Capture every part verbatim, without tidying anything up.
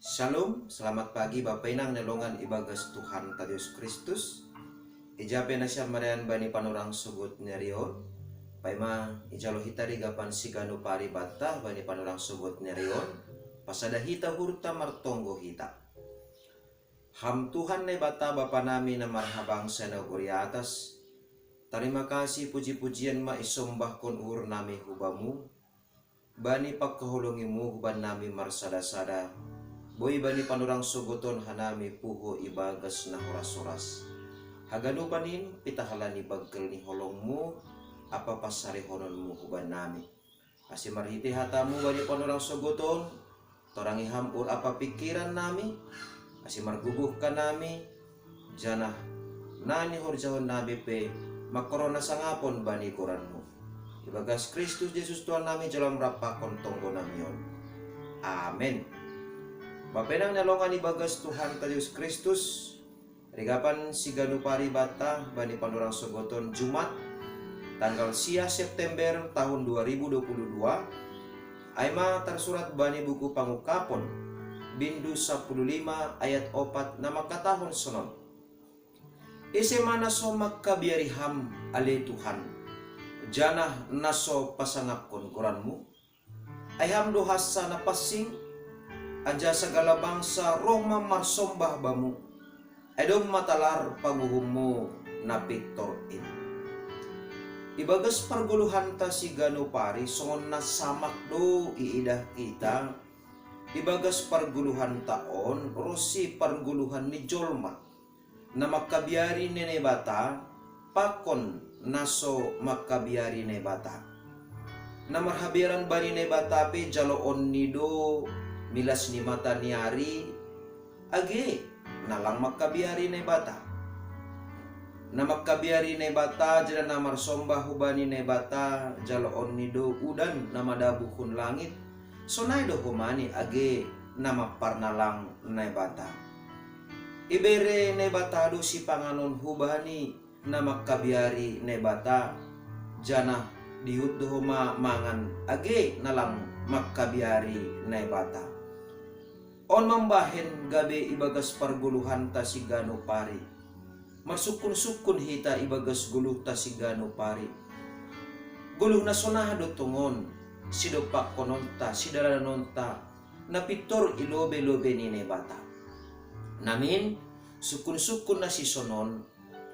Shalom, selamat pagi Bapa Inang na longan ibagas Tuhan ta Jesus Kristus. Ija pe na siam marian bani panorang sogot ni ari on. Paima ijalo hita rigapan sigano pari banta bani panorang sogot ni ari on. Pasada hita hurta martonggo hita. Ham Tuhan Naibata Bapa nami na marhabangsa na gori atas. Tarima kasih puji-pujian ma isombahkon uhur nami hubamu. Bani pangkaholongimu huban nami marsada-sada, boi bani panorang sogoton hanami puho ibagas na horas-horas. Haganupan in pitahalan ni bagkel ni holongmu, apa pasarihononmu huban nami. Asi marhite hatamu bani panorang sogoton, torangi ham ur apa pikiran nami, asi marguguhkan nami, janah na nihorjahon nami pe mangkorona sangapon bani goranmu. Ibagas Kristus Jesus Tuhan nami jalo marampakon tonggo nami on. Amen. Bapa Inang na longan ibagas Tuhan ta Jesus Kristus, rigapan sigano pari banta bani panorang sogoton Jumat, tanggal sia September tahun dua ribu dua puluh dua, ai ma tarsurat bani buku Pangungkapon, bindu sapuluh lima ayat opat na mangkatahon sonon. Ise ma na so mangkabiari ham ale Tuhan, janah na so pasangapkon goranmu? Ai ham do hansa na pansing, anjaha sagala bangsa roh ma marsombah bamu, ai domma talar panguhummu na pintor in. Ibagas pargoluhanta sigano pari songon na samak do iidah hita, ibagas pargoluhanta on ronsi pargoluhan ni jolma. Na mangkabiari ni Naibata pakon na so mangkabiari Naibata. Na marhabiaran bani Naibata pe jaloonni do milas ni mata ni ari, age na lang mangkabiari Naibata. Na mangkabiari Naibata jala na marsombah hubani Naibata jaloonni do udan na madabuhkon langit, sonai do homani age na mamparnalang Naibata. Ibere Naibata do sipanganon hubani na mangkabiari Naibata, janah dihut do homa mangan age na lang mangkabiari Naibata. On mambahen gabe ibagas pargoluhanta sigano pari. Marsungkun-sungkun hita ibagas goluhta sigano pari. Goluh na sonaha do tongon, sidompakkononta, sidalanonta, na pintor i lobe-lobe ni Naibata. Namin, sungkun-sungkun na sisonon,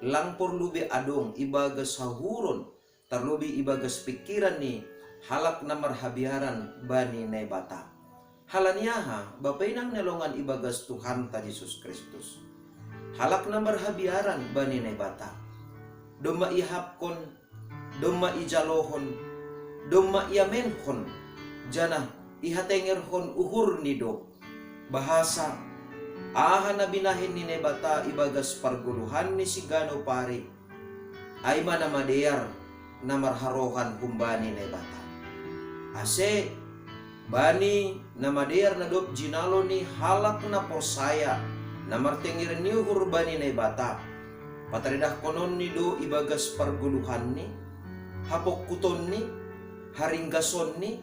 lang porlu be adong ibagas hahuron, tarlobih ibagas pingkiran ni halak na marhabiaran bani Naibata. Halani aha, Bapa Inang na longan ibagas Tuhanta Jesus Kristus. Halak na marhabiaran bani Naibata. Domma iahapkon, domma ijalohon, domma iamenhon, janah ihatengerhon uhurni do. Bahasa, aha na binahen ni Naibata ibagas pargoluhanni sigano pari, ai ma na madear na marharohan humbani Naibata. Ase, bani na madear na dob jinalo ni halak na porsaya, na martenger ni uhur bani Naibata, pataridahkononni do ibagas pargoluhanni, hapongkutonni, haringgasonni,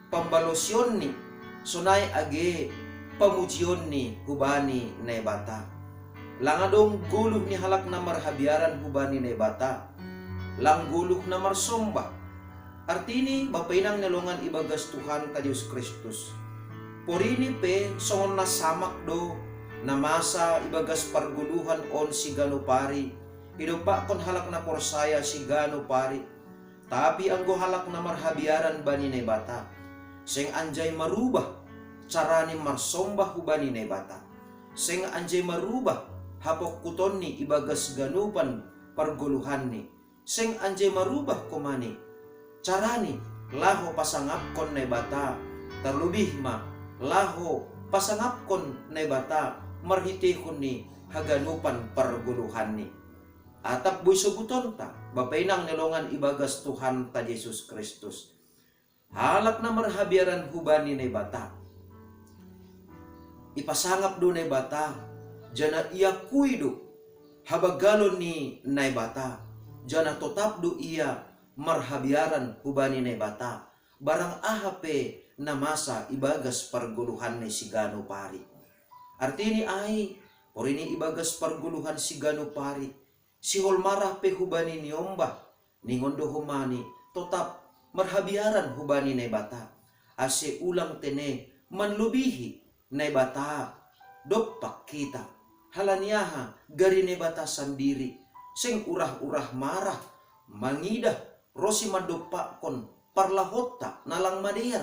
pambalosionni, sonai age pamujionni hubani Naibata. Lang adong goluh ni halak na marhabiaran hubani Naibata, lang goluh na marsombah. Artini Bapa Inang na longan ibagas Tuhanta Jesus Kristus. Porini pe songon na samak do, na masa ibagas pargoluhan on sigano pari, idompakkon halak na porsaya sigano pari, tapi anggo halak na marhabiaran bani Naibata, seng anjai marubah carani marsombah hubani Naibata, seng anjai marubah hapongkutonni ibagas ganupan pargoluhanni, seng anjai marubah komani carani laho pasangapkon Naibata, tarlobih ma laho pasangapkon Naibata marhiteihon ni haganupan pargoluhanni. Atap boi sobutonta, Bapa Inang na longan ibagas Tuhanta Jesus Kristus. Halak na marhabiaran hubani Naibata, ipasangap do Naibata, janah iakui do habanggalon ni Naibata, janah totap do ia marhabiaran hubani Naibata, barang aha pe na masa ibagas pargoluhanni sigano pari. Artini ai, porini ibagas pargoluhan siganup ari, sihol marah pe hubani niombah, ningon do homani, totap marhabiaran hubani Naibata, ase ulang tene manlobihi Naibata dompak hita. Halani aha? Gari Naibata sandiri seng urah-urah marah, mangidah ronsi mandompakkon parlahonta na lang madear,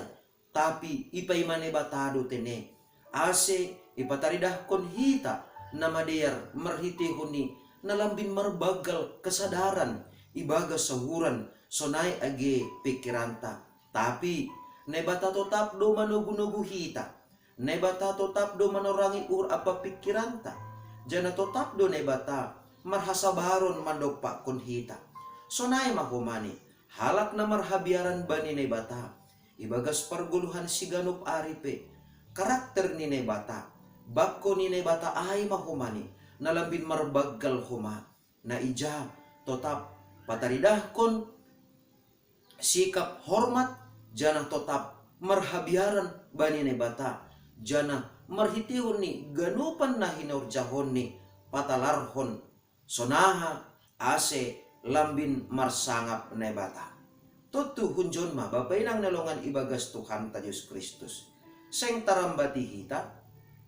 tapi ipaima Naibata do tene, ase ipataridahkon hita na madear marhiteihon ni na lambin marbanggal kesadaran ibagas sahuran sonai age pingkiranta. Tapi Naibata totap do manogu-nogu hita. Naibata totap do manorangi uhur ampa pingkiranta. Janah totap do Naibata marhasabaron mandompakkon hita. Sonai ma homani, halak na marhabiaran bani Naibata ibagas pargoluhan siganup ari pe, karakter ni Naibata, bangko ni Naibata ai ma homani na lambin marbanggal homa, na ija totap pataridahkon sikap hormat, janah totap marhabiaran bani Naibata, janah marhiteihon ni ganupan na hinorjahonni patalarhon sonaha ase lambin marsangap Naibata. Tontu hunjon ma Bapa inang na longan ibagas Tuhanta Jesus Kristus, seng tarambati hita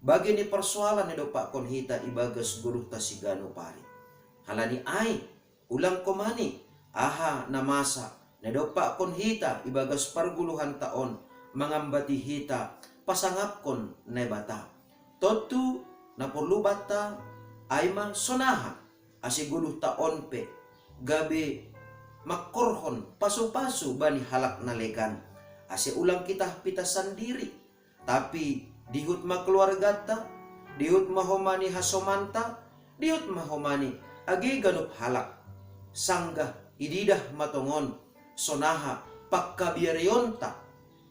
bage ni parsoalan na idompakkon hita ibagas goluhta siganup ari. Halani ai, ulang homani aha na masa na idompakkon hita ibagas pargoluhanta on mangambati hita pasangapkon Naibata. Tontu na porlu banta ai ma sonaha, ase goluhta on pe gabe mangkorhon pasu-pasu bani halak na legan, ase ulang kita pitah sandiri, tapi dihut ma keluarganta, dihut ma homani hasomanta, dihut ma homani age ganup halak, sanggah ididah ma tongon sonaha panghabiareonta,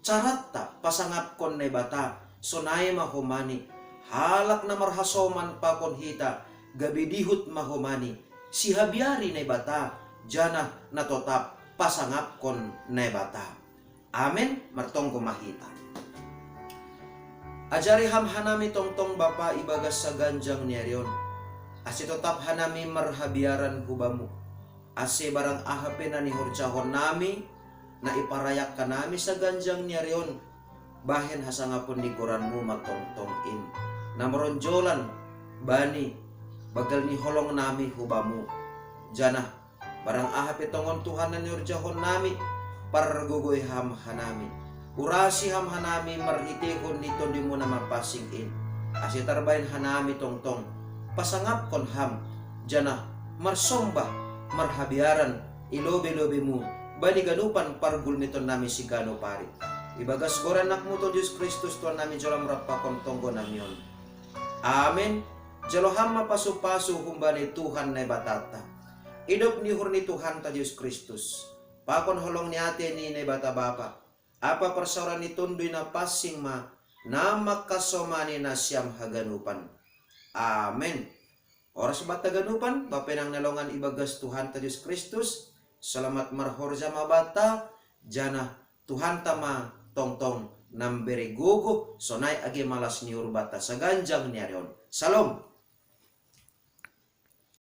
caranta pasangapkon Naibata. Sonai ma homani, halak na marhasoman pakon hita gabe dihut ma homani sihabiari Naibata, janah na totap pasangapkon Naibata. Amen. Martonggo ma hita. Ajari Ham hanami tongtong Bapa ibagas saganjang ni ari on, ase totap hanami marhabiaran hu Bamu, ase barang aha pe na nihorjahonnami, na iparayangkan nami saganjang ni ari on, bahen hasangapon ni goran-Mu ma tongtong in, na maronjolan bani banggal ni holongnami hu Bamu, janah barang aha pe tongon Tuhan na nihorjahonnami, pargogoi Ham hanami, urasi Ham hanami marhiteihon ni Tondimu na mapansing in, ase tarbahen hanami tongtong pasangapkon Ham, janah marsombah marhabiaran i lobe-lobe-Mu bani ganupan pargulmiton nami siganup ari. Ibagas goran Anak-Mu Tuhan Jesus Kristus Tuhan nami, jalo Ham rap pakon tonggo nami on. Amen. Jalo Ham ma pasu-pasu humbani Tuhan Naibatanta, idop ni uhur ni Tuhanta Jesus Kristus, pakon holong ni atei ni Naibata Bapa, ampa parsaoran ni Tonduy Napansing ma na mangkasomani nasiam haganupan. Amen. Horas banta haganupan, Bapa inang na longan ibagas Tuhanta Jesus Kristus, selamat marhorja ma banta, janah Tuhanta ma tongtong na mambere gogo sonai age malas ni uhur banta saganjang ni ari on. Salom.